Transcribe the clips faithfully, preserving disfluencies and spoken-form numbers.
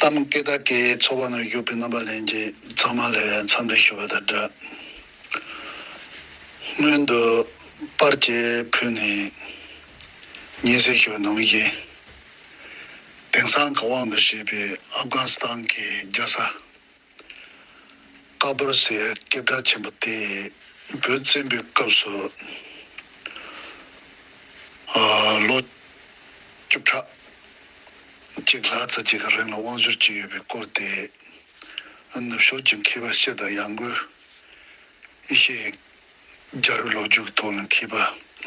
ནམ་སྐད་བདག་གིས་ཚོགས་པ་ནང་བཞུགས་པའི་རྣམ་པ་ལྷན་རྒྱས་ཚང་མ་ལ་འཚམས་འདྲི་ཞུ་བ་དང་སྦྲགས། སྔོན་དུ་པར་ཅིག་ཕུལ་ནས་སྙན་སེང་ཞུ་བ་ནང་བཞིན། དེང་སང་གི་དབང་དུ་བྱས་པའི་ཨབ་གྷ་ནི་སི་ཐན་གྱི་རྒྱལ་ས་ཀ་བུལ་ཟེར་སྐད་གྲགས་ཆེན་པོ་དེ་བོད་བཙན་པོའི་སྐབས་སུ། ཨ། ལོ་བཅུ་ཕྲག་གཅིག་ལྷག་ཙམ་ཅིག་གི་རིང་ལ་དབང་བསྒྱུར་བྱས་ཡོད་པའི་སྐོར་དེ། ནུབ་ཕྱོགས་ཀྱི་མཁས་པ་སྤྱི་དང་ཡང་སྒོས་ཨེ་ཤི་ཡའི་རྒྱལ་རབས་ལོ་རྒྱུས་ཀྱི་ཐོག་ལ་མཁས་པ།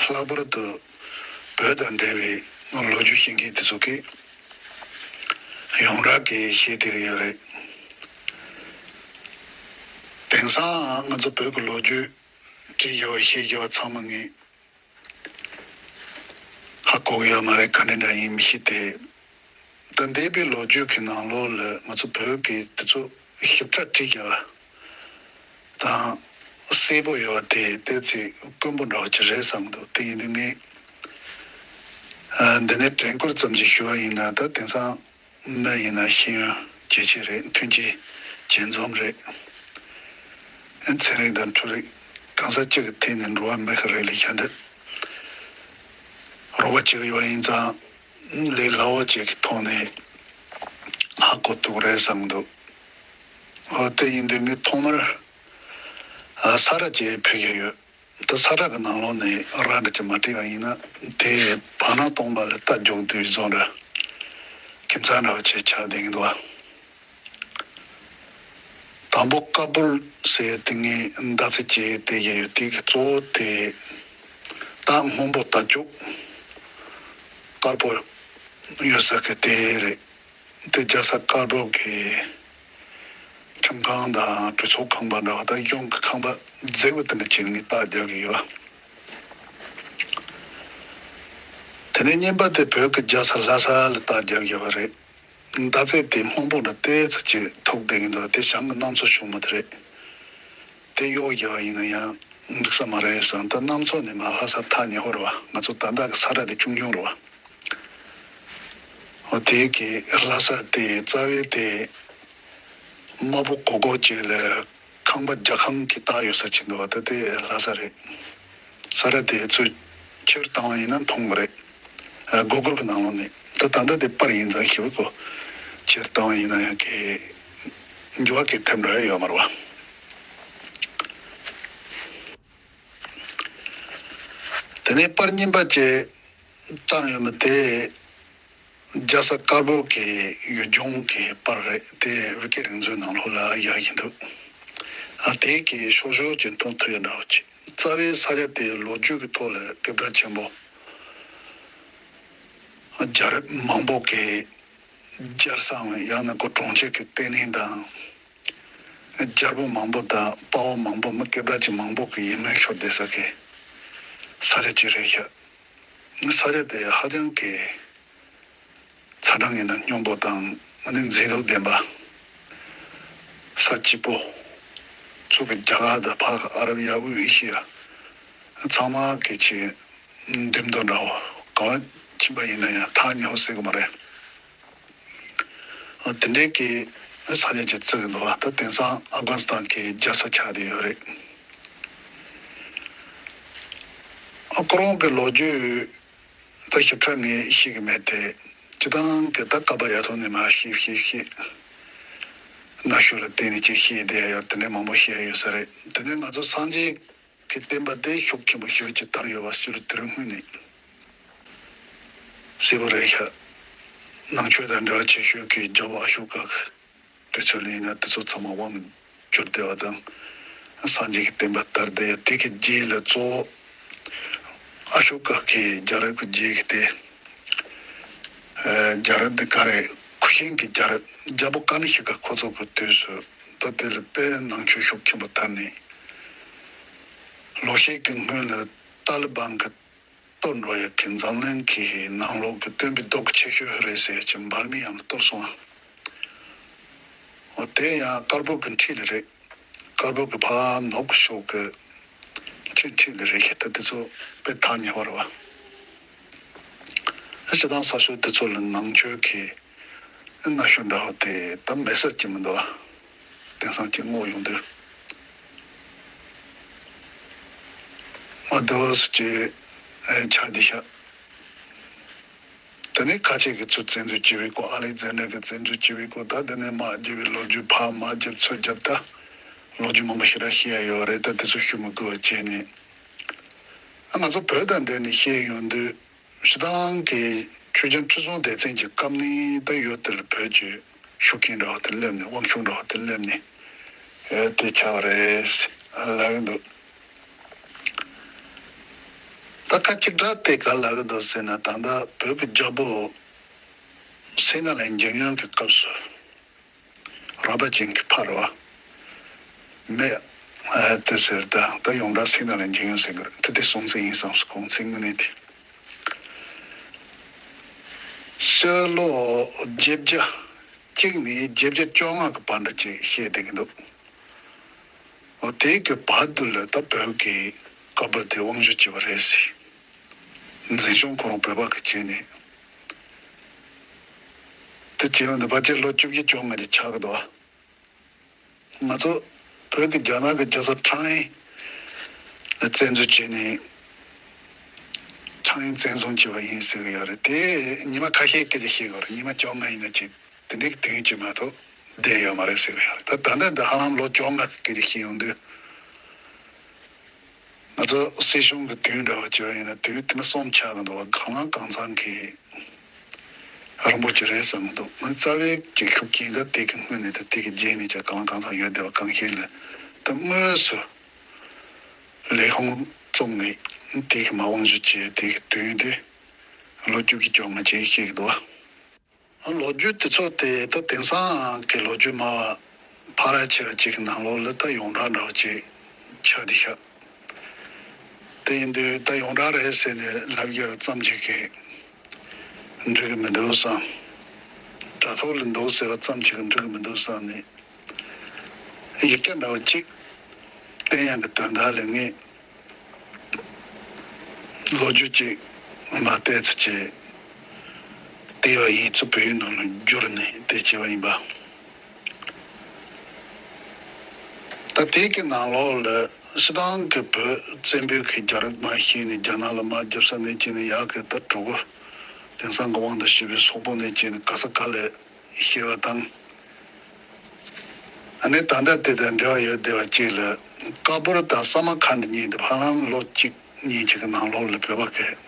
ལྷག་པར་དུ་བོད་དང་འབྲེལ་བའི་ལོ་རྒྱུས་ཤེས་མཁན་དེ་ཚོ་གིས་ཡོངས་གྲགས་ཀྱིས་བཤད་བསྡད་ཀྱི་ཡོད་རེད། དེང་སང་ང་ཚོ་བོད་ཀྱི་ལོ་རྒྱུས་བྲིས་བཞག་པ་བཤད་བཞག་པ་ཚང་མ་ངས་ཧ་གོ་གི་ཡོད་མ་རེད། ག་འདྲ་འདྲ་ཡིན་མི་ཤེས་ཏེ། ད་འདས་པའི་ལོ་རྒྱུས་ཀྱི་ནང་ལོགས་ལ་ང་ཚོ་བོད་ཀྱི་དེ་ཚོ་ཞིབ་ཕྲ་བྲིས་བཞག་པ་དང་གསལ་པོ་ཡོད་པ་དེ་ཏོག་ཙམ་དཀོན་པོ་འདྲ་བོ་ཅིག་རེད་བསམ་འདུག་དེ་ཡིན་དུས་ངས་ཨ། འདི་ནས་དྲན་སྐུལ་ཙམ་ཞིག་ཞུ་བ་ཡིན་ན། ད་དེང་སང་མི་ཡིན་ན་ཤེས་ཡོན་ཇེ་ཆེ་རེད། མཐུན་རྐྱེན་ཇེ་འཛོམས་རེད། ཚན་རིག་དང་འཕྲུལ་རིག་གང་ས་གཅིག་གི་ཐད་ནས་འགྲོ་བ་མི་ཞིག་རེད་ལ། ཤ་འདི་རོགས་པ་བྱེད་ཀྱི་ཡོད་ཡིན་ཙང་ལས་སླ་བོ་ཅིག་གི་ཐོག་ནས་ཧ་གོ་ཐུབ་རེད་བསམ་གྱི་འདུག་འོ་དེ་ཡིན་དུས་ངས་ཐོག་མར་ཨ། ས་ར་ཅིག་ཕུལ་གྱི་ཡོད། ད་ས་ར་གི་ནང་ལོགས་ནས་ར་འདྲ་ཅིག་མ་བྲིས་པ་ཡིན་ན་དེ་བར་སྣང་སྟོང་པ་ལ་རྟ་རྒྱུག་དུས་བཟོ་འདྲ་ཁྱིམ་ཚང་འདྲ་བ་ཅིག་ཆགས་བསྡད་ཀྱི་འདུག་བ། དང་པོ་ཀ་བུལ་ཟེར་དེ་ངས་མདའ་རྩེད་ཅིག་བལྟས་ཀྱི་ཡོད། དེ་གི་གཙོ་བོ་དེ་རྟ་སྔོན་པོ་རྟ་རྒྱུག་དཀར་པོ་ཡོད་ས་གི་དེ་རེད། དེ་རྒྱལ་ས་ཀ་བུལ་གྱི་ཁྲིམས་ཁང་དང་གྲོས་ཚོགས་ཁང་པ་འདྲ་བ་དང་གཞུང་གི་ཁང་པ་མཛེས་པོ་དེ་འདྲ་བྱས་ནས་རྟ་རྒྱག་གི་ཡོད། དེ་ནས་གཉིས་པ་དེ་བོད་ཀྱི་རྒྱལ་ས་ལྷ་ས་ལ་རྟ་རྒྱག་གི་ཡོད་པ་རེད། མདའ་རྩེད་དེ་སྔོན་པོ་འདྲ་ཏོག་ཙམ་ཅིག་ཐུག་བསྡད་ཀྱི་འདུག་དེ་བྱང་གི་གནམ་མཚོ་གཞུང་མ་དེ་རེད། དེ་གཡོག་རྒྱག་པ་ཡིན་ན་ཡང་འགྲིག་ས་མ་རེད་བསམ། ད་གནམ་མཚོ་ནས་མར་ལྷ་ས་ཐག་ཉེ་པོ་རེད་བ། ང་ཚོ་ད་ལྟ་གི་ས་ར་དེ་ཆུང་ཆུང་རེད་བ། འོ་དེ་གི་ལྷ་ས་དེ་རྩ་བའི་དེ་དམར་པོ་གོག་གོག་ཅིག་ལ་ཁང་པ་རྒྱ་ཁང་གི་བཏགས་ཡོད་ས་ཅིག་འདུག་བ། ད་དེ་ལྷ་ས་རེད། ས་ར་དེ་ཚོས་ཕྱིར་བཏང་བ་ཡིན་ན་མཐོང་གི་རེད། ཨ། སྒོ་སྒོར་གི་ནང་ལོགས་ནས། ད་ད་ལྟ་དེ་པར་ཡིན་ཙང་ཞེ་པོ་གོ། ཕྱིར་བཏང་བ་ཡིན་ན་ཡང་གི་འགྱུར་བ་གི་ཐེབས་འགྲོ་ཡ་ཡོད་མ་རེད་བ། དེ་ནས་པར་གཉིས་པ་ཅིག་བཏང་ཡོད་མི་དེ་རྒྱལ་ས་ཀ་བུལ་གྱི་ཡུལ་ལྗོངས་ཀྱི་པར་རེད། དེ་བི་ཀེ་རིག་མཛོད་ནང་ལོགས་ལ་ཡག་བཞིན་འདུག་ཨ། དེ་གི་ཤོག་ཤོག་ཅིག་མཐོང་ཐུབ་ཡ་འདྲ་བོ་ཅིག་རྩ་བའི་ས་ཆ་དེའི་ལོ་རྒྱུས་ཀྱི་ཐོག་ལ་སྐད་གྲགས་ཆེན་པོ། རྒྱལ་རབས་མང་པོ་གི་རྒྱལ་ས་ཡང་ན་ཁོ་གྲོང་ཁྱེར་གྱི་ལྟེ་གནས་དང་། རྒྱལ་པོ་མང་པོ་དང་དཔའ་བོ་མང་པོ། མི་སྐད་གྲགས་ཅན་མང་པོ་གི་ཡིད་སྨོན་ཤོར་བསྡད་ས་གི་ས་ཆ་ཅིག་རེད་ཤག་ས་ཆ་དེ་ཧ་ཅང་གི་ཚ་གྲང་ཡིན་ན་སྙོམས་པོ་དང་། ཨ་ནི་མཛེས་སྡུག་ལྡན་པ། ས་སྐྱིད་པོ། ཚུར་གི་རྒྱ་གར་དང་ཕར་གི་ཨ་རབ་ཡ་དབུས་ཨེ་ཤི་ཡ་ཚང་མ་གི་ཆེས་འདེམས་ཐོན་འདྲ་བོ། གང་ཕྱིན་པ་ཡིན་ན་ཡང་ཐག་ཉེ་པོ་ཟེར་གི་མ་རེད། ཨ། དེ་འདྲའི་གི་ས་ཆ་ཅིག་བརྩི་གི་འདུག་བ། ད་དེང་སང་ཨབ་གྷ་ནི་སི་ཐན་གི་རྒྱལ་ས་ཆགས་བསྡད་ཡོད་རེད། ཨ། ཁོ་རང་གི་ལོ་རྒྱུས་ད་ཞིབ་ཕྲ་ངས་ཤེས་གི་མེད་དེ། སྤྱིར་བཏང་གི་ད་ཀ་པ་ཡ་ཐོག་ནས་མར་ཤེས་ཤེས་ཤེས། ན་གཞོན་ལ་བརྟེན་ནས་ཅིག་ཤེས་བསྡད་ཡ་ཡོད། དེ་འདྲའི་མང་པོ་ཤེས་ཡ་ཡོད་ས་རེད། དེ་ནས་ང་ཚོ་སངས་རྒྱས་ཀྱི་བསྟན་པ་དེ་ཤུགས་ཆེན་པོ་ཞེ་པོ་ཅིག་དར་ཡོད་པ་ཕྱི་ལོ་དུས་རབས་སྔོན་ནས། གསལ་པོ་རེད་ཤག་ནང་ཆོས་དང་འབྲེལ་བ་ཆེ་ཤོས་ཀྱི་རྒྱལ་པོ་ཨ་ཤོ་ཀ་གི་དུས་ཚོད་ལ་ཡིན་ན་དེ་ཚོ་ཚང་མ་དབང་གྱུར་བསྡད་པ་དང་། སངས་རྒྱས་ཀྱི་བསྟན་པ་དར་བསྡད་ཡ་དེ་གི་རྗེས་ལ་གཙོ་བོ་ཨ་ཤོ་ཀ་གི་རྒྱལ་རབས་ཀྱི་རྗེས་ཀྱི་དེ། ཨ། རྒྱལ་རབས་འདི་ག་རེ། ཁུ་ཤིང་གི་རྒྱལ་རབས། རྒྱལ་པོ་ཀ་ནི་ཤི་ཀ་ཁོ་ཚོ་གི་དུས་སུ། ད་དེ་ལ་དཔེ་ནང་ཆོས་ཤུགས་ཆེན་པོ་དར་ནས། ལོ་ཤས་ཀྱི་སྔོན་ལ་ཏཱ་ལི་བན་གྱི་གཏོར་འགྲོ་ཡ་གི་འཛམ་གླིང་གི་ནང་ལོགས་ཀྱི་སྟོན་པའི་མདོ་གི་ཆེ་ཤོས་རེད་ཟེར་གྱི་འབར་མའི་ཡང་གཏོར་སོང་བ། འོ་དེ་ཡང་དཀར་པོ་གི་འཁྲིས་ལ་རེད། དཀར་པོ་གི་ཕར་ནུབ་གི་ཕྱོགས་ཀྱི་འཁྲིས་འཁྲིས་ལ་རེད་ཤག་ད་དེ་ཚོ་དཔེ་ཐག་ཉེ་བ་རེད་བ། སྤྱིར་བཏང་ས་ཕྱོགས་དེ་ཚོ་ལ་ནང་ཆོས་ཀྱི་ གནའ་ཤུལ་འདྲ་བོ་དེ་ད་མེད་ས་ཅིག་མི་འདུག་དེང་སང་ཅིག་བསྔོགས་ཡོང་དུས། མ་འདུག་ཅེས་ཆགས་བསྡད་ཤག་དེ་ནས་ཁ་ཆེ་གི་ཚུར་བཙན་འཛུལ་བྱས་པའི་སྐོར། ཨ་ལེག་ཛན་ཌར་གི་བཙན་འཛུལ་བྱས་པའི་སྐོར། ད་དེ་ནས་དམག་རྒྱབ་པའི་ལོ་རྒྱུས། ཕར་དམག་རྒྱབ་ཚུར་རྒྱབ། ད་ལོ་རྒྱུས་མང་པོ་ཞེ་དྲག་བཤད་ཡ་ཡོད་རེད། ད་དེ་ཚོ་ཞུ་མི་དགོས་པ་བྱས་ནས། ཨ། ང་ཚོ་བོད་དང་འབྲེལ་ནས་བཤད་ཡོང་དུས། སྤྱིར་བཏང་གི་ཆོས་རྒྱལ་ཁྲི་སྲོང་ལྡེ་བཙན་གྱི་སྐབས་ནས་ད་ཡོད། དེ་ལ་བོད་ཀྱི་ཤུགས་རྐྱེན་འདྲ་བོ་དེ་སླེབས་ནས། དབང་ཤུགས་འདྲ་བོ་དེ་སླེབས་ནས། ཨེ། དེ་ཆགས་པ་རེད་ལབ་ཀྱི་འདུག་ད་ཁ་ཅིག་སྒྲ་དེ་ག་ལབ་ཀྱི་འདུག་ཟེར་ན། ད་ལྟ་བོད་ཀྱི་རྒྱལ་པོ་སད་ན་ལེན་འཇམ་དབྱངས་ཀྱི་སྐབས་སུ། རལ་པ་ཅན་གྱི་ཕ་རོལ་མེད། ཨ། དེ་ཟེར། ད་ད་ཡོངས་གྲགས་སད་ན་ལེན་འཇམ་དབྱངས་ཟེར་གི་རེད། དེ་དེ་སྲོང་བཙན་ཡིན་བསམ་སོང་། གོང་ཚེས་དངོས་གནས་དེ། ཕྱི་ལོ་བརྒྱད་བརྒྱ་གཅིག་ནས་བརྒྱད་བརྒྱ་བཅོ་ལྔ་གི་བར་འདྲ་ཅིག་བཤད་བསྡད་ཀྱི་འདུག་འོ། དེའི་གི་བར་དུ་ལ་ད་བོད་ཀྱི་སྐབས་བབ་དེ་དབང་བསྒྱུར་བྱས་པ་རེད་ཟེར། འཛིན་སྐྱོང་ཁོ་རང་བོད་པ་གིས་བྱས་ནས། དེ་བྱས་པ་འདི་ཕལ་ཆེར་ལོ་བཅུ་བཞི་བཅོ་ལྔ་ཅིག་ཆགས་ཀྱི་འདུག་ང་ཚོ་བོད་ཀྱི་རྒྱ་ནག་གི་རྒྱལ་ས་ཁྲང་ཨན་ལ་བཙན་འཛུལ་བྱས་ནས། ཁྲང་ཨན་བཙན་བཟུང་བྱས་པ་ཡིན་ཟེར་གྱི་ཡོད་རེད། དེ་ཉི་མ་ཁ་ཤས་སྐད་ཆ་བཤད་ཀྱི་ཡོད་རེད། ཉི་མ་བཅོ་ལྔ་ཡིན་ན་ཅིག་དེ་འདྲའི་དུས་ཡུན་ཅིག་མ་གཏོགས་བསྡད་ཡོད་མ་རེད་ཟེར་གྱི་ཡོད་རེད། ད་ད་ལྟ་འདི་ཧ་ལམ་ལོ་བཅོ་ལྔ་གི་སྐད་ཆ་བཤད་ཡོང་དུས། ང་ཚོ་སྲིད་གཞུང་གི་དུས་འདྲ་བ་བྱས་པ་ཡིན་ན། དུས་དེ་མི་གསུམ་ཆགས་ཀྱི་འདུག་བ། གང་ལ་གང་འཚམ་གྱི་རིང་པོ་ཅིག་རེད་བསམ་གྱི་འདུག་ང་རྩ་བའི་གི་ཤུགས་རྐྱེན་ད་དེ་གི་སྔོན་ནས། ད་དེ་གི་རྗེས་ནས་ཀྱང་གང་ལ་གང་འཚམ་ཡོད་བསྡད་པ་གང་ཤེས་ལ། ད་དངོས་སུ་ལས་ཁུངས་བཙུགས་ནས་དེ་གི་མ་དབང་བསྒྱུར་བྱས། དེ་གི་དུས་ཡུན་དེ་ལོ་བཅུ་བཞི་བཅོ་ལྔ་ཅིག་བཤད་ཀྱི་འདུག་བ། ལོ་རྒྱུས་དེ་ཚོ་དེ་ད་དེང་སང་གི་ལོ་རྒྱུས་སྨྲ་བ་ཕལ་ཆེ་བ་ཅིག་གི་ནང་ལོགས་ལ་ད་ཡོངས་གྲགས་འདྲ་བ་ཅིག་ཆགས་བསྡད་ཤག་དེ་ཡིན་དུས་ད་ཡོངས་གྲགས་རེད་ཟེར་ནས་ལབ་རྒྱུ་ཙམ་ཅིག་གིས་འགྲིག་གི་མི་འདུག་བསམ། དྲ་ཐོག་ལ་འདུག་ཟེར་བ་ཙམ་ཅིག་གིས་འགྲིག་གི་མི་འདུག་བསམ་ནས། ཡིག་ཆ་འདྲ་བ་ཅིག་བསྟན་ཡག་གི་དོན་དག་ལ། ངས་ལོ་རྒྱུས་ཅིག་མ་བལྟས་ཚེ་ཅིག་བལྟས་པ་ཡིན། ཚུར་བོད་ཡིག་ནང་ལ་བསྒྱུར་ནས་དེ་བྱས་པ་ཡིན་པ། ད་དེ་གི་ནང་ལོགས་ལ་སྤྱིར་བཏང་གི་བོད་བཙན་པོའི་གི་རྒྱལ་རབས་མར་བཤད་ནས། རྒྱ་ནག་ལ་དམག་རྒྱབ་ས་ནས་བྱས་ནས། ཡར་གི་ད་གྲུ་གུ་དེང་སང་གི་དབང་དུ་བྱས་པའི་སོག་པོ་ནས་བྱས་ནས། ག་ས་ག་ལ་བཤད་པ་དང་། ཨ་ནི་ད་ལྟ་དེ་དང་འབྲེལ་བ་ཡོད་བསྡད་པ་ཅིག་ལ། ཀ་པུར་དང་ས་མར་ཁན་ཌི་གཉིས་དེ་ཧ་ལམ་ལོ་གཅིག་གཉིས་ཅིག་གི་ནང་ལོགས་ལ་བོད་པ་གིས་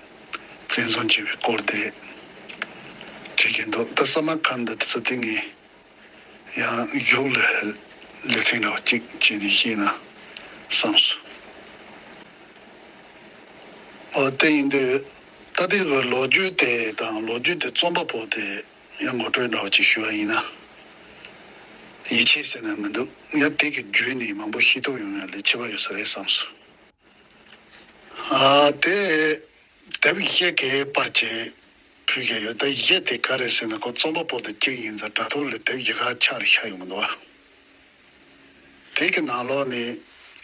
བཙན་བཟུང་བྱས་པའི་སྐོར་དེ་བྲིས་ཀྱི་འདུག་ད་ས་མར་ཁན་ཌི་དེ་ཚོ་དེ་ངས་ཡང་གཞུག་ལ་ལེ་ཚན་འདྲ་བ་ཅིག་བྱས་ནས་བཤད་ན་བསམ་སོང་། འོ། དེ་ཡིན་དུས་ད་ལྟའི་གི་ལོ་རྒྱུས་དེ་དང་། ལོ་རྒྱུས་དེ་རྩོམ་པ་པོ་དེ་ཡང་ངོ་སྤྲོད་འདྲ་བ་ཅིག་ཞུ་བ་ཡིན་ན། ཡིད་ཆེས་ཟེར་ན་མི་འདུག་ཡང་དེ་གི་བརྒྱུད་ནས་མང་པོ་ཤེས་རྟོགས་ཡོང་ཡ་ལས་ཁྱད་པར་ཡོད་ས་རེད་བསམ་སོང་། ཨ། དེ་དེབ་བཞི་གི་པར་ཅིག་ཕུལ་བཞག་ཡོད། ད་བཞི་དེ་ག་རེ་ཟེར་ན། ཁོ་རྩོམ་པ་པོ་དེ་གཅིག་ཡིན་ཙང་དྲ་ཐོག་ལ་དེབ་བཞི་ག་ཆ་རེ་ཤར་ཡོང་གི་འདུག་བ། དེ་གི་ནང་ལོགས་ནས་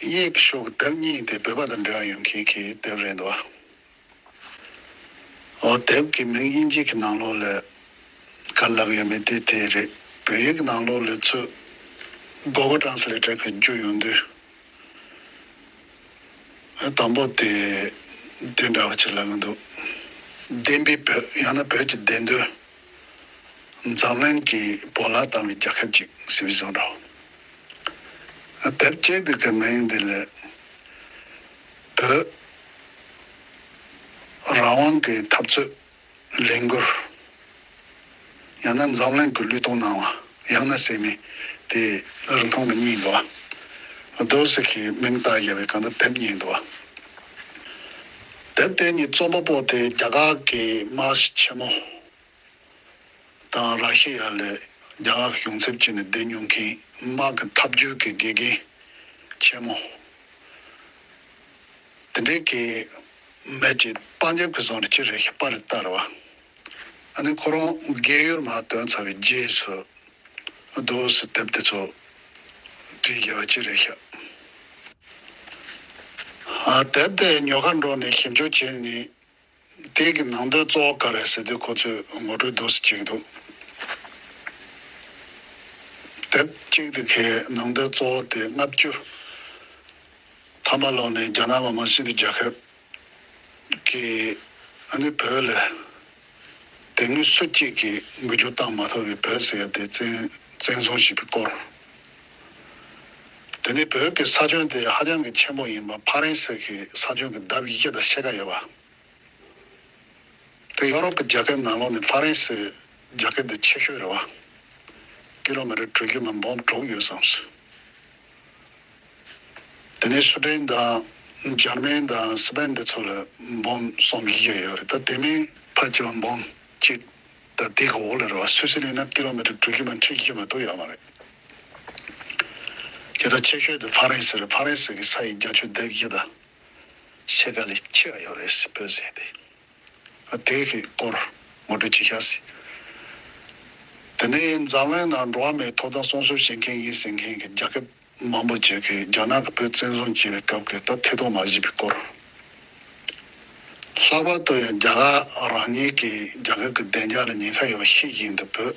གཡས་ཀྱི་ཕྱོགས་ཀྱི་དེབ་གཉིས་དེ་བོད་པ་དང་འབྲེལ་བ་ཡོད་མཁན་གྱི་དེབ་རེད་འདུག་བ། འོ། དེབ་ཀྱི་མིང་དབྱིན་ཇི་གི་ནང་ལོགས་ལ་ག་ལབ་ཡོད་མེད་དེ་དེ་རེད། བོད་ཡིག་གི་ནང་ལོགས་ལ་ཚུར་གུ་གལ་ཊེན་སི་ལེ་ཊར་གིས་བསྒྱུར་ཡོང་དུས། དང་པོ་དེ་འདི་འདྲ་བ་ཅིག་ལབ་ཀྱི་འདུག་བདེན་པའི་བོད། ཡང་ན་བོད་ཀྱི་བདེན་དོན། འཛམ་གླིང་གི་བོར་བརླག་བཏང་བའི་རྒྱལ་ཁབ་ཅིག་ཟེར་བའི་བཟོ་འདྲ། དེབ་གཅིག་དེ་གི་མིང་འདི་ལ་བོད་རང་དབང་གི་འཐབ་རྩོད་ལས་འགུལ། ཡང་ན་འཛམ་གླིང་གི་བློས་གཏོང་གནང་བ། ཡང་ན་ཟེར་མི་དེ་རིང་ཐུང་ལ་གཉིས་འདུག་བ། འདུག་སེ་གི་མིང་བཏགས་བཞག་པའི་གང་ལྟར་དེབ་གཉིས་འདུག་བ། དེབ་དེ་གཉིས་རྩོམ་པ་པོ་དེ་རྒྱ་གར་གྱི་དམག་སྤྱི་ཆེན་མོ་དང་། ར་ཤི་ཡ་ལ་རྒྱ་གར་གྱི་གཞུང་ཚབ་བྱས་ནས་བསྡད་མྱོང་མཁན། དམག་གི་འཐབ་ཇུས་ཀྱི་དགེ་རྒན་ཆེན་མོ་དེ་འདྲའི་གི་མི་ཅིག་པཱན་ཇབ་ཀྱི་བཟོ་འདྲ་ཅིག་རེད་ཤག་པར་རེ་བཏགས་རེད་བ། ཨ་ནི་ཁོ་རང་རྒས་ཡོལ་མར་ཐོན་ཚར་བའི་རྗེས་སུ་འདུག་སེ་དེབ་དེ་ཚོ་བྲིས་བཞག་པ་ཅིག་རེད་ཤག་ཨ། དེབ་དེ་ཉོ་གར་འགྲོ་ནས་ཞིབ་འཇུག་བྱས་ནས། དེ་གི་ནང་དོན་གཙོ་བོ་ག་རེ་ཟེར་དུས། ཁོ་ཚོས་ངོ་སྤྲོད་འདུག་སེ་བྱེད་ཀྱི་འདུག་དེབ་གཅིག་དེ་གའི་ནང་དོན་གཙོ་བོ་དེ་ལྔ་བཅུ་ཐམ་པ་ལོ་ནས་རྒྱ་ནག་མི་དམངས་སྤྱི་མཐུན་རྒྱལ་ཁབ་ཀྱི་ཨ་ནི་བོད་ལ་དེ་སྔོན་སུ་གཅིག་གིས་འགུལ་སྐྱོད་བཏང་མ་ཐུབ་པའི་བོད་ཟེར་ཡ་དེ་བཙན་བཙན་བཟུང་བྱས་པའི་སྐོར། དེ་ནས་བོད་ཀྱི་ས་ཁྱོན་དེ་ཧ་ཅང་གི་ཆེན་པོ་ཡིན་པ་ཕ་རན་སི་གི་ས་ཁྱོན་གྱི་ལྡབ་བཞི་དང་ཕྱེད་ཀ་ཡོད་པ། དེ་ཡོ་རོབ་ཀྱི་རྒྱལ་ཁབ་ནང་ལོགས་ནས་ཕ་རན་སི་རྒྱལ་ཁབ་དེ་ཆེ་ཤོས་རེད་བ། ཀི་ལོ་མི་ཊར་དྲུག་ཅུ་མ་འབུམ་དྲུག་ཡོད་བསམ་སོང་། དེ་ནས་སུ་ཌེན་དང་འཇར་མན་དང་སི་པེན་དེ་ཚོ་ལ་འབུམ་གསུམ་བཞི་ཡོད་རེད། ད་དེ་མིན་ཕལ་ཆེ་བ་འབུམ་གཅིག་དང་དེ་གི་འོག་ལ་རེད་བ། སུད་སི་ལ་ཡིན་ན་ཀི་ལོ་མི་ཊར་དྲུག་ཅུ་མ་ཁྲི་བཞི་མ་གཏོགས་ཡོད་མ་རེད། དེ་ད་ཆེ་ཤོས་དེ་ཕ་རན་སི་རེད། ཕ་རན་སི་གི་ས་ཡི་རྒྱ་ཁྱོན་ལྡབ་བཞི་དང་ཕྱེད་ཀ་ལས་ཆེ་བ་ཡོད་རེད་ཟེར་བོད་ཟེར་དེ། ཨ་དེ་གི་སྐོར་ངོ་སྤྲོད་བྱེད་ཤག་ཟེར། དེ་ནས་འཛམ་གླིང་ནང་འགྲོ་བ་མིའི་ཐོབ་ཐང་སྲུང་སྐྱོབ་བྱེད་མཁན་ཡིན་ཟེར་མཁན་གྱི་རྒྱལ་ཁབ་མང་པོ་ཅིག་གིས་རྒྱ་ནག་གིས་བོད་བཙན་བཟུང་བྱས་པའི་སྐབས་ཀྱི་ད་ཐེ་གཏོགས་མ་བྱས་པའི་སྐོར། ལྷག་པར་དུ་ཡང་རྒྱ་གར་རང་ཉིད་ཀྱི་རྒྱལ་ཁབ་ཀྱི་བདེ་འཇགས་ལ་ཉེན་ཁ་ཡོད་པ་ཤེས་བཞིན་དུ་བོད་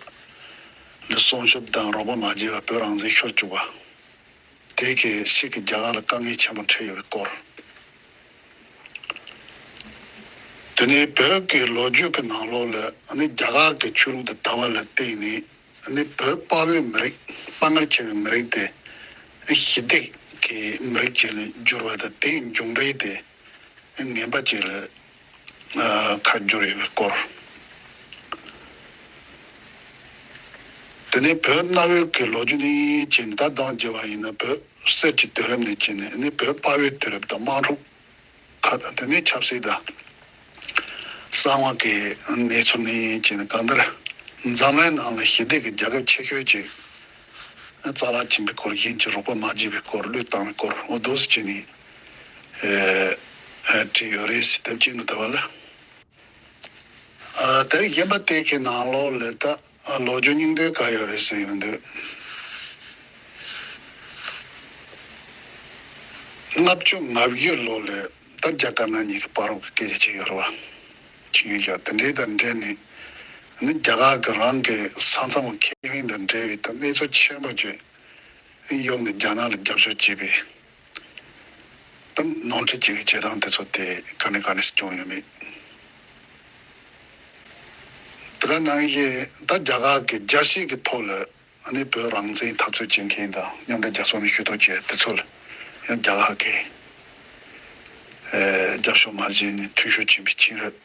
ལ་སྲུང་སྐྱོབ་དང་རོགས་པ་མ་བྱས་པར་བོད་རང་བཙན་ཤོར་བཅུག་པ། དེ་གའི་ཕྱིར་གྱི་རྒྱ་གར་ལ་དཀའ་ངལ་ཆེན་པོ་འཕྲད་ཡོད་པའི་སྐོར། དེ་ནས་བོད་ཀྱི་ལོ་རྒྱུས་ཀྱི་ནང་ལོགས་ལ་ཨ་ནི་རྒྱ་གར་གྱི་ཆོས་ལུགས་དང་ལྟ་བ་ལ་བརྟེན་ནས་ཨ་ནི་བོད་དཔའ་བོའི་མི་རིགས། དཔའ་ངར་ཆེ་བའི་མི་རིགས་དེ་ཞི་བདེ་གི་མི་རིགས་ཅིག་ལ་འགྱུར་བ་དང་། དེའི་མཇུག་འབྲས་དེ་ངན་པ་ཅིག་ལ་ཨ་ཁ་བསྒྱུར་ཡོད་པའི་སྐོར། དེ་ནས་བོད་གནའ་བོའི་གི་ལོ་རྒྱུས་ནས་བྱས་ནས་ད་གདངས་བརྒྱབ་པ་ཡིན་ན། བོད་གསེར་གྱི་དུས་རབས་ནས་བྱས་ནས་ནི་བོད་དཔའ་བོའི་དུས་རབས་དང་། དམག་འཁྲུག་ཁག་དང་། དེ་ནས་ཆབ་སྲིད་དང་གསང་བ་གི་གནས་ཚུལ་ནས་བྱས་ནས། གང་ལྟར་འཛམ་གླིང་ནང་ལ་ཞི་བདེ་གི་རྒྱལ་ཁབ་ཆེ་ཤོས་ཅིག་རྩ་བརླག་ཕྱིན་པའི་སྐོར། གཞན་གྱིས་རོགས་པ་མ་བྱས་པའི་སྐོར། བློས་བཏང་བའི་སྐོར། འོ་འདུག་སེ་བྱས་ནས་ཨེ་ཨེ་བྲིས་ཡོད་རེད་ཟེར། དེབ་ཅིག་ནི་ད་བ་ལ། ཨ་དེབ་གཞན་པ་དེ་གི་ནང་ལོགས་ལ་ད་ཨ་ལོ་རྒྱུས་སྙིང་དོན་ག་ཡོད་རེད་ཟེར་ཡོང་དུས། ལྔ་བཅུ་ང་བཞི་ལོ་ལ་ད་རྒྱ་དཀར་ནག་གཉིས་ཀྱི་བར་དུ་གི་སྐད་ཆ་ཅིག་ཡོད་རེད་བ། ཆིངས་ཡིག་བཞག། དེ་འདྲའི་དང་འབྲེལ་ནས་ནི་རྒྱ་གར་གྱི་རང་གི་ས་མཚམས་ཁེ་ཕན་དང་འབྲེལ་བའི་ད་གནས་ཚུལ་ཆེན་པོ་ཅིག་གཡུགས་ནས་རྒྱ་ནག་ལ་རྒྱབ་སྐྱོར་བྱས་པའི་ད་ནོར་འཁྲུལ་བྱེད་ཀྱི་བྱེད་སྟངས་དེ་ཚོ་དེ་ག་ནས་ག་ནས་སུ་བྱུང་ཡོད་མེད། དེ་ག་ནང་བཞིན་ད་རྒྱ་གར་གྱི་རྒྱལ་སྤྱི་གི་ཐོག་ལ་ཨ་ནི་བོད་རང་བཙན་འཐབ་རྩོད་བྱེད་མཁན་དང་མཉམ་འབྲེལ་རྒྱལ་ཚོགས་ནས་ཞུ་གཏུག་བྱས། དེ་ཚོ་ལ་ཡང་རྒྱ་གར་གྱི་ཨེ་རྒྱབ་སྐྱོར་མ་བྱས་ནས་མཐུན་ཤོག་བྱིན་པའི་ཕྱིན་རེད།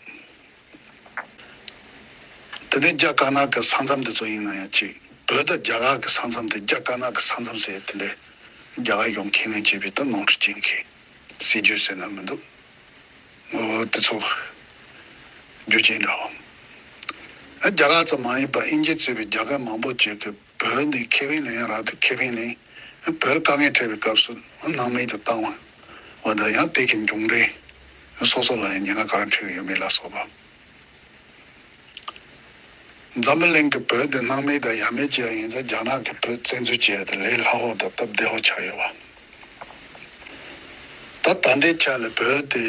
དེ་ནས་རྒྱ་དཀར་ནག་གི་ས་མཚམས་དེ་ཚོ་ཡིན་ན་ཡང་གཅིག། བོད་དང་རྒྱ་གར་གྱི་ས་མཚམས་དེ་རྒྱ་དཀར་ནག་གི་ས་མཚམས་ཟེར། དེ་འདྲའི་རྒྱ་གར་གཞུང་ཁས་ལེན་བྱས་པའི་ད་ནོར་འཁྲུལ་ཅན་གྱི་སྲིད་ཇུས་ཟེར་ན་མི་འདུག། འོ་དེ་ཚོ་རྒྱུ་རྐྱེན་འདྲ་བོ། རྒྱ་གར་ཙམ་མ་ཡིན་པར་དབྱིན་ཇི་གཙོས་པའི་རྒྱལ་ཁབ་མང་པོ་ཅིག་གིས་བོད་ནས་ཁེ་ཕན་ལེན་ཡ་རག་དུས་ཁེ་ཕན་ལེན། བོད་དཀའ་ངལ་འཕྲད་པའི་སྐབས་སུ་སྣང་མེད་དུ་བཏང་བ་དང་། ཡང་དེ་གི་མཇུག་འབྲས་སོ་སོ་ལ་ཡང་ཉེན་ཁ་ག་རེ་འཕྲད་ཀྱི་ཡོད་མེད་ལ་སོགས་པ། འཛམ་བུ་གླིང་གི་བོད་དེ་སྣང་མེད་དང་ཡ་མེད་བྱས་པ་ཡིན་ཙང་། རྒྱ་ནག་གིས་བོད་བཙན་འཛུལ་བྱས་ཏེ་ལས་སླ་བོ་དང་སྟབས་བདེ་བོ་ཆགས་ཡོད་པ། ད་ད་ལྟའི་ཆ་ལ་བོད་དེ་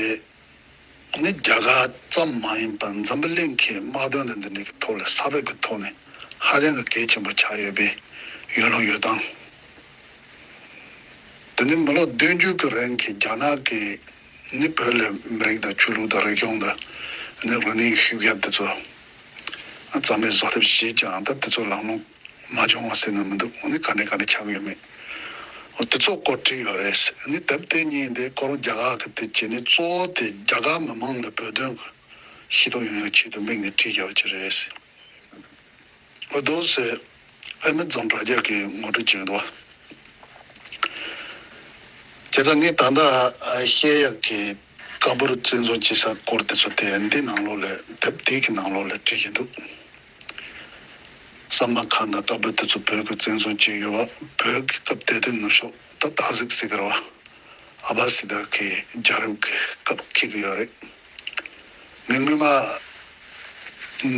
ནི་རྒྱ་གར་ཙམ་མ་ཡིན་པར་འཛམ་བུ་གླིང་གི་དམག་དོན་དང་འདི་འདྲའི་གི་ཐོག་ལ་ས་བབ་ཀྱི་ཐོག་ནས་ཧ་ཅང་གི་གལ་ཆེན་པོ་ཆགས་ཡོད་པའི་ཡོད་ལུགས་ཡོད་སྟངས། དེ་ནི་མི་ལོ་བདུན་ཅུ་གི་རིང་གི་རྒྱ་ནག་གིས་ནི་བོད་ལ་མི་རིགས་དང་ཆོས་ལུགས་དང་རིག་གཞུང་དང་ནི་རིག་གནས་ཤུགས་རྒྱག་དེ་ཚོ་རྩ་མེད་བཟོ་ཐབས་བྱས་ཀྱང་། ད་དེ་ཚོ་ལམ་ལྷོང་མ་བྱུང་བ་ཟེར་ན་མི་འདུག། ནི་ག་འདྲ་ག་འདྲ་ཆགས་ཡོད་མེད། འོ་དེ་ཚོ་སྐོར་བྲིས་ཡོད་རེད། ནི་དེབ་དེ་གཉིས་འདི་ཁོ་རང་རྒྱ་གར་གི་དེ་བྱས་ནས་གཙོ་བོ་དེ་རྒྱ་གར་མི་མང་ལ་བོད་དོན་གི་ཤེས་རྟོགས་ཡོང་ཡག་ཆེད་དུ་དམིགས་ནས་བྲིས་བཞག་པ་ཅིག་རེད། འོ་འདུག་སེ་ཨེ་མི་རྫོང་དྲ་རྒྱ་གི་ངོ་སྤྲོད་བྱེད་འདུག། བྱས་ཙང་ངས་ད་ལྟ་བཤད་ཡག་གི་ཀ་སྦུར་བཙན་བཟུང་བྱེད་ས་སྐོར་དེ་ཚོ་དེ་འདི་ནང་ལོགས་ལ། དེབ་དེ་གི་ནང་ལོགས་ལ་བྲིས་བཞིན་འདུག། ས་མ་ཁ་དང་ཀ་སྦུར་དེ་ཚོ་བོད་ཀྱིས་བཙན་བཟུང་བྱས་ཡོད་པ། བོད་ཀྱི་སྐབས་དེ་དུས་ནུབ་ཕྱོགས་ད་སྟག་གཟིག་ཟེར་གི་རེད་བ། ཨ་བ་སི་ཏ་གི་རྒྱལ་རབས་ཀྱི་སྐབས་འཁེལ་གྱི་ཡོད་རེད། ངས་སྔོན་མ་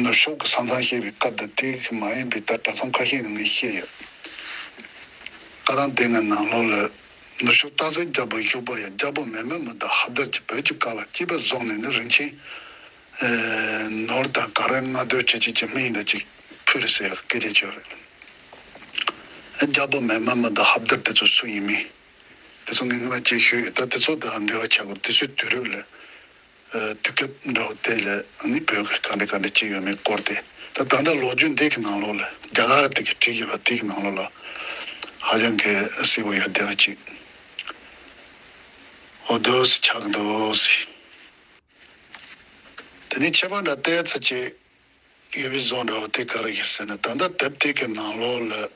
ནུབ་ཕྱོགས་ཀྱི་ས་མཚམས་བཤད་པའི་སྐབས་དང་དེ་མ་ཡིན་པའི་ད་གྲྭ་ཚང་ཁ་ཤས་ནང་ནས་བཤད་ཡོད། བཀའ་ཐང་སྡེ་ལྔའི་ནང་ལོགས་ལ་ནུབ་ཕྱོགས་སྟག་གཟིག་རྒྱལ་པོ་བཞུགས་པ་ཡང་། རྒྱལ་པོ་མེ་མེ་མི་དང་ཧབ་དར་གྱིས་བོད་ཀྱི་བཀའ་ལ་གཅེས་པར་བཟུང་ནས་ནི། རིན་ཆེན་ནོར་དང་ག་རེ་སྔ་དུས་ཅི་བྱེད་ཀྱི་མི་ཡིན་ད་ཅིག་ཕུལ་ཟེར་སྐད་ཆ་བྱས་ཡོད་རེད། རྒྱལ་པོ་མེད་མ་མི་དང་ཧབ་དར་དེ་ཚོ་སུ་ཡིན་མིན། དེ་ཚོ་ངས་སྔོན་མ་ཅིག་ཞུས་ཡོད། ད་དེ་ཚོ་དང་འབྲེལ་བ་ཆགས་དགོས། དུས་ཚོད་དུས་རབས་ལ། ཨ། དུས་སྐབས་འདྲ་བོ་དེ་ལ་ནི་བོད་ཀྱི་ག་འདྲ་ག་འདྲ་ཅིག་ཡོད་མེད་སྐོར་དེ། ད་ད་ལྟ་ལོ་རྒྱུས་འདི་གི་ནང་ལོགས་ལ་རྒྱ་གར་དེ་གི་བྲིས་ཡོད་པ་དེ་གི་ནང་ལོགས་ལ་ཧ་ཅང་གི་གསལ་པོ་ཡོད་བསྡད་པ་ཅིག་འོ་འདུག་སེ་ཆགས་འདུག་སེ། དེ་ནས་ཁྱད་པར་འདྲ་བལྟས་ཚེ་ཅིག་ཡོད་པའི་བཟོ་འདྲ་བོ་དེ་ག་རེ་ཡིན་ཟེར་ན། ད་ལྟ་དེབ་དེ་གི་ནང་ལོགས་ལ་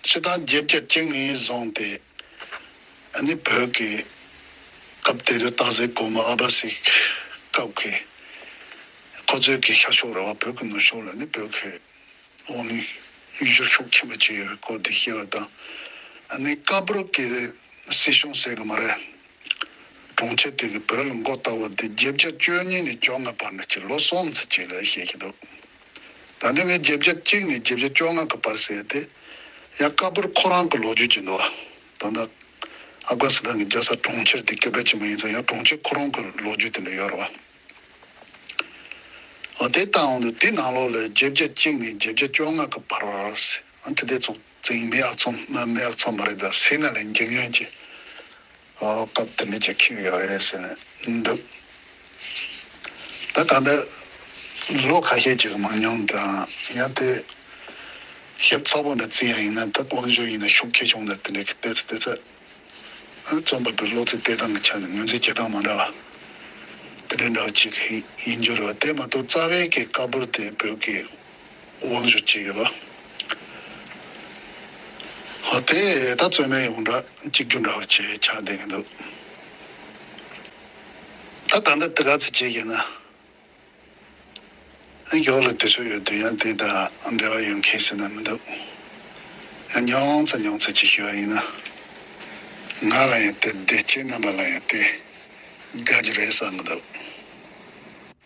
སྤྱིར་བཏང་བརྒྱད་བརྒྱ་བཅུ་གཉིས་བཟུང་སྟེ། ཨ་ནི་བོད་ཀྱི་སྐབས་དེ་དུས་སྟག་གཟིག་གོང་མ་ཨ་བ་སིའི་སྐབས་ཀྱི་ཁོ་ཚོའི་གི་ཤར་ཕྱོགས་རེད་བ། བོད་ཀྱི་ནུབ་ཕྱོགས་ལ་ནི་བོད་ཀྱི་འོག་མིན་བཞུར་ཤུགས་ཆེན་པོ་ཅིག་ཡོད་པའི་སྐོར་དེ་བཤད་པ་དང་། ཨ་ནི་ཀ་པུར་གྱི་སྲིད་གཞུང་ཟེར་གི་མ་རེད། གྲོང་ཁྱེར་དེ་གི་བོད་ལ་མགོ་བཏགས་པ་དེ་བརྒྱད་བརྒྱ་བཅུ་གཉིས་ནས་བཅོ་ལྔ་བར་ན་ཅིག་ལོ་གསུམ་ཙམ་ཅིག་ལ་བཤད་ཀྱི་འདུག་ད་ནི་ངས་བརྒྱད་བརྒྱ་གཅིག་ནས་བརྒྱད་བརྒྱ་བཅོ་ལྔ་གི་བར་ཟེར་ཏེ། ཡང་ཀ་པུར་ཁོ་རང་གི་ལོ་རྒྱུས་ཅིག་འདུག་ད་ལྟ་ཨབ་གྷ་སི་ཐན་གྱི་རྒྱལ་ས་གྲོང་ཁྱེར་དེ་སྐད་གྲགས་ཆེན་པོ་ཡིན་ཙང་། ཡང་གྲོང་ཁྱེར་ཁོ་རང་གི་ལོ་རྒྱུས་དེ་འདྲ་ཡོད་རེད་བ། འོ་དེ་ལྟ་བུ་འདུག་དེ་ནང་ལོགས་ལ་བརྒྱད་བརྒྱ་གཅིག་ནས་བརྒྱད་བརྒྱ་བཅོ་ལྔ་གི་བར་ཟེར། ཨ། དེ་དེ་ཚོ་ཙིང་མེས་ཨག་ཚོམ་མ་མེས་ཨག་ཚོམ་མ་རེད། ད་སེ་ན་ལ་འགྱིང་ཡོན་གྱི། ཨོ། སྐབས་དེ་འདྲ་ཅིག་འཁེལ་ཡོད་རེད་ཟེར་ནས་འདུག་ད་ག་འདྲ་ལོ་ཁ་ཤས་ཅིག་མང་ཉུང་དང་། ཡང་དེ་ཞིབ་ཚགས་པོ་འདྲ་བརྩི་ཡ་ཡིན་ན། ད་དབང་ཞུ་ཡིན་ན་ཤུགས་ཆེ་ཆུང་འདྲ་དེ་འདྲ་གི་ལྟས་ཚེ་ལྟས་ཚེ། རྩོམ་པ་པོའི་བློ་རྩེ་གཏད་སྟངས་ཀྱི་ཆ་ནས་ངོས་འཛིན་བྱེད་སྟངས་མ་འདྲ་བ་དེ་འདྲ་འདྲ་བ་ཅིག་ཡིན་རྒྱུ་རེད་བ། དེ་མ་གཏོགས་རྩ་བའི་གི་ཀ་པུར་དེ་བོད་ཀྱི་དབང་ཞུ་བྱས་ཡོད་པ། ཧོ། དེ་ད་རྩོད་མེད་ཡོངས་གྲགས་གཅིག་གྱུར་འདྲ་བ་ཅིག་ཆགས་བསྡད་ཀྱི་འདུག་ད་ད་ལྟ་དེ་ག་ཚོད་བྱས་ཀྱི་ན། ཡོག་ལ་དུས་ཚོད་ཡོད་དུས་ཡང་དེ་དང་འབྲེལ་བ་ཡོད་མཁན་ཟེར་ན་མི་འདུག་ཡང་ཉུང་ཙམ་ཉུང་ཙམ་ཅིག་ཞུ་བ་ཡིན་ན། ང་ལ་ཡང་དེ་བདེ་སྐྱིད་རྣམ་པ་ལ་ཡང་དེ་དགའ་རྒྱུ་རེད་བསམ་གི་འདུག